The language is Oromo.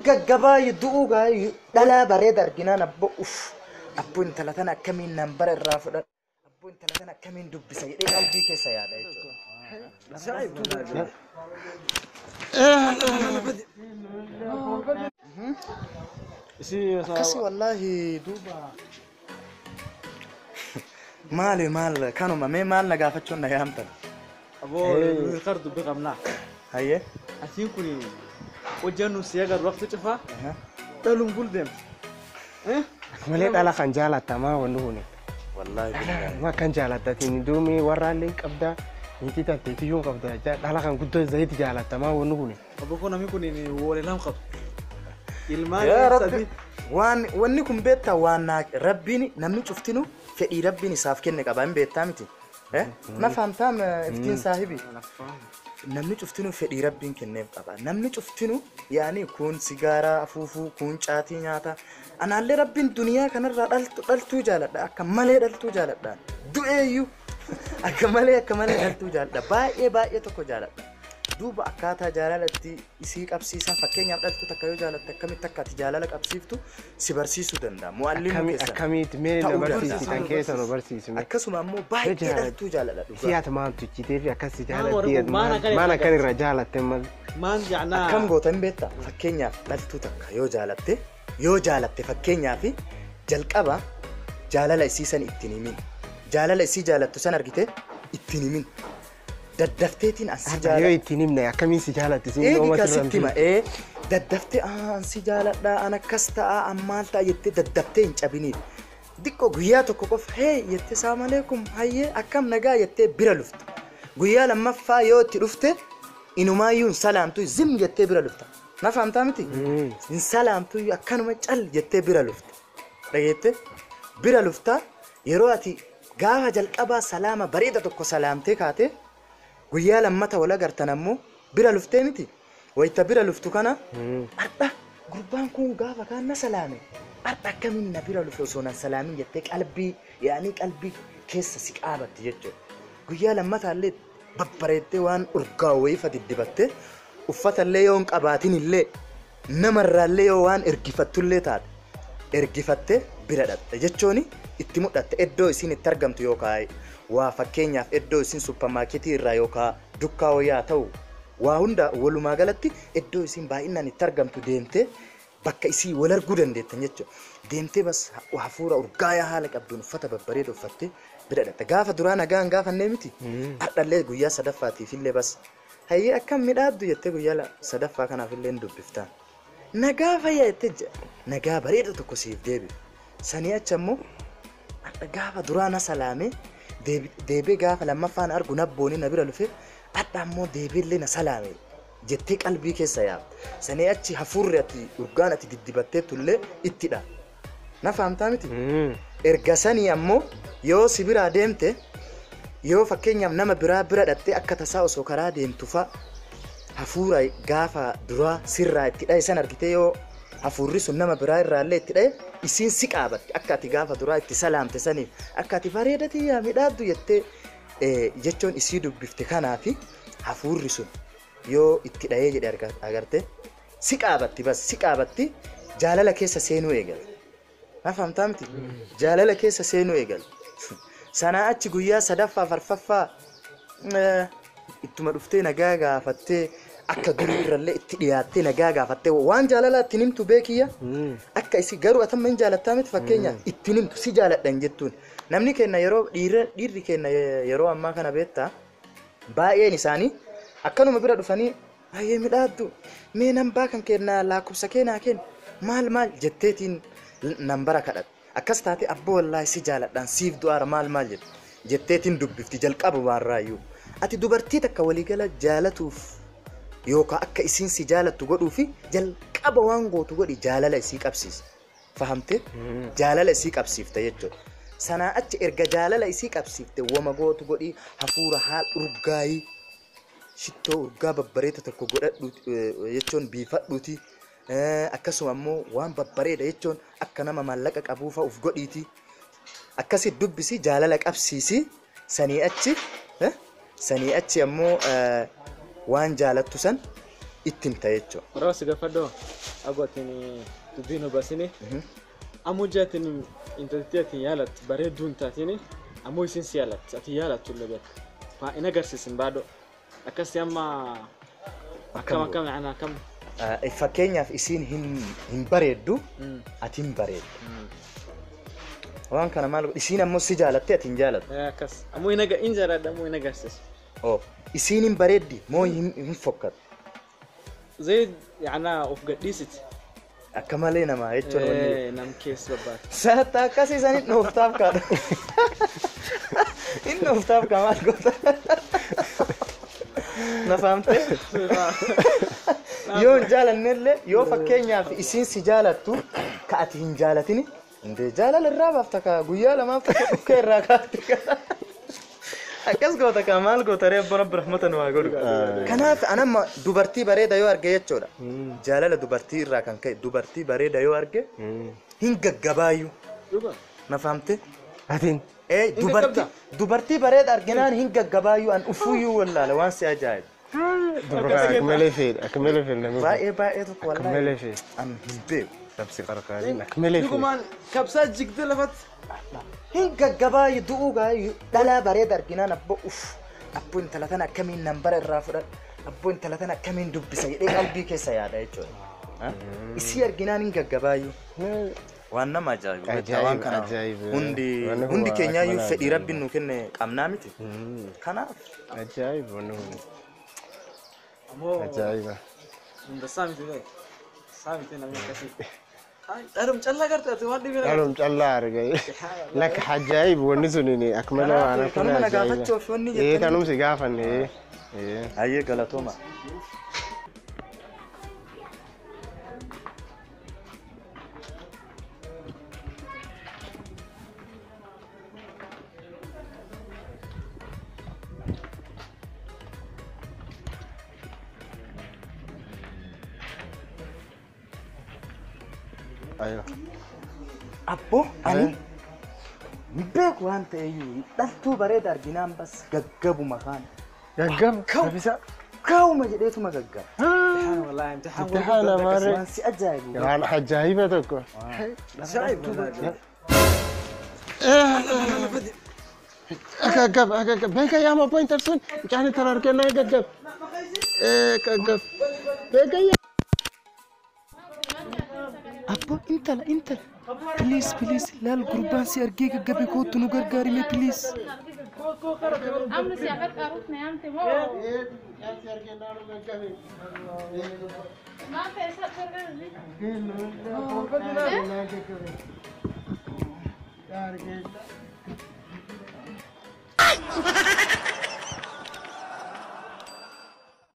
Gaggabaa du'uu gaa dhalaa bareeda arginaan abbo uff abbo intala tana akkamiin nambara irraa fudhadha, abbo intala tana akkamiin dubbisa jedhee qalbii keessa yaada jechuudha. Akkasi wallaahi duuba maali maal kanuma mee maal na gaafachuun na yaamtan? Aboo nuyi dubbii qabnaa. Hayyee. Atiin kun hojjannu si agarru waqti cufaa dhaluun bul deemte. Malee dhala kan jaalatamaa wanni kuni. Wallaahi billahi. Ma kan jaalattatiin duumi warraallee hin qabdaa. Niitii tanteetiyyuu hin qabdaa. Dhala kan guddoo zayiti jaalatamaa wanni kuni. Aboo kun namni kun woolee lama qabu. Ilmaan Yaa Rabbi sadii. waan wanni kun beektaa waan naa rabbiin namni cuftinu fedhii rabbiin isaaf kenne qaba hin beektaa miti. Na fahamtaam iftiin saahibi. Namni cuftinu fedhii rabbiin kenneef qaba. Namni cuftinu yaani kun sigaaraa afuufuu, kun caatii nyaata. Anaallee rabbiin duniyaa kanarraa dhaltuu jaaladha. Akka malee dhaltuu jaaladha. Du'eeyyuu akka malee dhaltuu jaaladha. Baay'ee baay'ee tokko jaaladha. Duuba akkaataa jaalala itti isii qabsiisan, fakkeenyaaf dhaltuu takka yoo jaalatte akkamitti akka ati jaalala qabsiiftu si barsiisuu danda'a. Mu'allimuu keessan. Akkamitti mee na ta'uu barsiisi danda'a. kan keessa nu barsiisi mee. Akkasuma ammoo baay'ee Jaalala. dhaltuu jaaladha Si dhugaa. ati maal tuchitee fi akkas si Maan jaalattii warri- maan akka maan akkan irra jaalatte mal. Maan jecnaa. Akkam goota hin beektaa? Fakkeenyaaf dhaltuu takka yoo jaalatte, yoo jaalatte fakkeenyaaf jalqaba jaalala isii san ittiin himin. Jaalala isii jaalattu san argite ittiin himin. Daddafteetiin as si Yoo jaaladha. ittiin himne akkamiin si jaalatti siin Eegi dhooma ka sirra sitti hima ee daddaftee an si jaaladha, an akkas ta'a, an maal ta'a jettee daddaftee hin cabiniif. Diqqoo guyyaa tokko qofa hee jettee salaam aleekum hayyee akkam nagaa jettee bira lufta. Guyyaa lammaffaa yoo itti dhufte inumaayyuu hin salaamtu, zim jettee bira lufta. Na fahamtaa miti? Hin salaamtu, akkanuma cal jettee bira lufta. Dhageette bira lufta. Yeroo ati gaafa jalqabaa salaama bareeda tokko salaamtee kaate, guyyaa lammata wal agartan ammoo bira luftee miti. Wayita bira luftu kana har'a gurbaan kun gaafa kaan na salaame, har'a akkamiin na bira lufe osoo nan salaamin jettee qalbii yaanii qalbii keessa si qaabatti jechuudha. Guyyaa lammataallee babbareeddee waan urgaa'u wayii fa diddibattee, uffatallee yoo hin qabaatin illee namarraallee yoo waan ergifattullee taate ergifattee bira dhaqxe jechuun itti mul'atte iddoo isiin itti argamtu yookaan waa fakkeenyaaf iddoo isiin suppermaarketii irraa yookaan dukkaa wayyaa ta'u waa hunda walumaa galatti iddoo isiin baay'inaan itti argamtu deemtee bakka isii wal arguu dandeettan jechuudha. Deemtee bas hafuura urgaayaa haala qabduun uffata babbareeda uffattee bira dhaqxe. Gaafa duraa nagaan gaafannee miti. Har'allee guyyaa sadaffaatiif illee bas hayyee akkam midhaaddu jettee guyyaa sadaffaa kanaaf illee hin dubbiftaan. Nagaa fayyaa jettee nagaa bareeda tokko siif deebi'u. Sanii achi ammoo har'a gaafa duraa na salaamee deebee gaafa lammaffaan argu nabbooni na bira lufe, har'a ammoo deebiillee na salaame jettee qalbii keessa yaabda. Sanii achi hafuurri ati urgaan ati diddibattee tullee ittidha. Na fahamtaa miti? Erga sanii ammoo yoo si biraa deemte, yoo fakkeenyaaf nama biraa bira dhattee akka tasaa osoo karaa deemtu fa'a hafuura gaafa duraa sirraa itti dhaye san argite, yoo hafuurri sun nama biraa irraallee itti dhaye isiin si qaabatti akka ati gaafa duraa itti salaamte saniif, akka ati bareedatii yaa midhaaddu jettee jechuun isii dubbifte kanaafi hafuurri sun yoo itti dhayee jedhe agarte si qaabatti, bas si qaabatti, jaalala keessa seenuu eegale. Na fahamtaa miti? Jaalala keessa seenuu eegale. Sanaa achi guyyaa sadaffaa farfaffaa ittuma dhuftee nagaa gaafattee akka durii irrallee itti dhiyaattee nagaa gaafattee waan jaalalaa ittiin himtu beekiyya. Akka isi garuu atamma hin jaalattaa miti, fakkeenyaaf ittiin himtu si jaaladhan jettuun. Namni kenna yeroo dhiirri kenna yeroo ammaa kana beektaa baay'een isaanii akkanuma bira dhufanii baay'ee midhaaddu mee nambaa kan kennaa lakkoofsa keenaa kenna maal maal jetteetiin nambara kadhate. Akkas taate abboo wallaahi si jaaladhaan siif du'aara maal maal jette jetteetiin dubbifti jalqaba waanraayyuu. Ati dubartii takka waliigala jaalatuuf yookaan akka isiin si jaalattu godhuufi jalqaba waan gootu godhi, jaalala isii qabsiisa. Fahamte? Jaalala isii qabsiifte jechuudha. Sanaa achi erga jaalala isii qabsiifte wama gootu godhi, hafuura haal urgaayii shittoo urgaa babbareeda tokko godhadhu jechuun biifadhuuti. Akkasuma ammoo waan babbareeda jechuun akka nama maallaqa qabuufa uf godhiiti. Akkasi dubbisi, jaalala qabsiisi. Sanii achi ammoo waan jaalattu san Itti himta jechuudha. Warra si gaafadhoo agootini dubbiin obasini. Ammoo jaatin intalti ati yaalattu bareedduu hin taatini ammoo isin si yaalatti ati yaalattu illee beeka. Maa hin agarsiisin baadhoo. Akkasii amma akkam akkam yaana akkam. Fakkeenyaaf isiin hin bareeddu ati hin bareeddu. Waan kana maal godhu isiin ammoo si jaalatte ati hin jaalattu. Akkas ammoo hin jaaladha ammoo hin agarsiisu. Oo isiin hin bareeddi moo hin fokkatu. Zayd yaana of gadhiisiti. Akka malee namaa jechuun wanni. Nam keessa babbaate. Saattaa akkasii san hin dhooftaaf kaadha. Hin dhooftaaf kaa maal goota. Na fahamtee? Yoo hin jaalannellee yoo fakkeenyaaf isiin si jaalattu ka ati hin jaalatini indee jaalala irraa baafta kaa guyyaa lamaaf takka dhukkee irraa kaafte kaa. Akkas goota kaa maal goota ree abbaan rabbi rahmata nu haa godhu. Kanaaf anamma dubartii bareeda yoo arge jechuudha. Jaalala dubartii irraa kan ka'e dubartii bareeda yoo arge hin gaggabaayyuu. Na fahamte? Atiin. Ee dubartii bareeda arginaan hin gaggabaayyuu an ufuyyuu wallaala waan si ajaa'ibu. Dubra akka malee fedha akka malee fedha namni. Baay'ee baay'ee tokko Akka wallaahi. malee fedha. An hin beeku. Rabsi qarqaariin akka malee fedha. Dhugumaan kabsaa jigdee lafatti. Hin gaggabaayyuu du'uu gaayyuu dhalaa bareeda arginaan abboo uff abboo intala tana akkamiin nambara irraa fudhadha abboo intala tana akkamiin dubbisa jedhee qalbii keessa yaada jechuudha. Isii arginaan hin gaggabaayyuu. Waan nama ajaa'ibu. Ajaa'iba, Waan kana ajaa'iba. hundi Wanni kun hundi waan keenyaayyuu akka fedhii malee rabbiin nuu kenne qabnaa miti. Kanaaf Ajaa'iba wanni kun. Ammoo Ajaa'iba. hunda saamiti beek. Saamiti namni akkasii. Dhalum callaa garte ati waan dhibee. Dhalum callaa argee. Lakka ajaa'iba wanni sun akka malee waan akka Kanuma na ajaa'iba. gaafachuuf wanni Ee jettanii. kanuma si gaafanne. Ee. Hayyee galatooma. Ayo. Abboo ani hin beeku waan ta'eyyuu dhaltuu bareeda arginaan bas gaggabuma kaan. Gaggaba. Kabisa. Kaawuma jedheetuma gaggaba. Wallaahi imtixaan Imtixaana maarree. Waan si ajaa'ibu. Waan ajaa'iba tokko. Ajaa'iba. Gaggaba gaggaba. Beeka yaama pointer sun. Mucaan itti argannaa gaggaba. Gaggaba. Beeka yaa. Abboo intala intala. Please please laal gurbaan si argee gaggabe kootu nu gargaarime please. Amni si qarqaaruuf na yaamte moo? Maal ta'e isa gargaarri?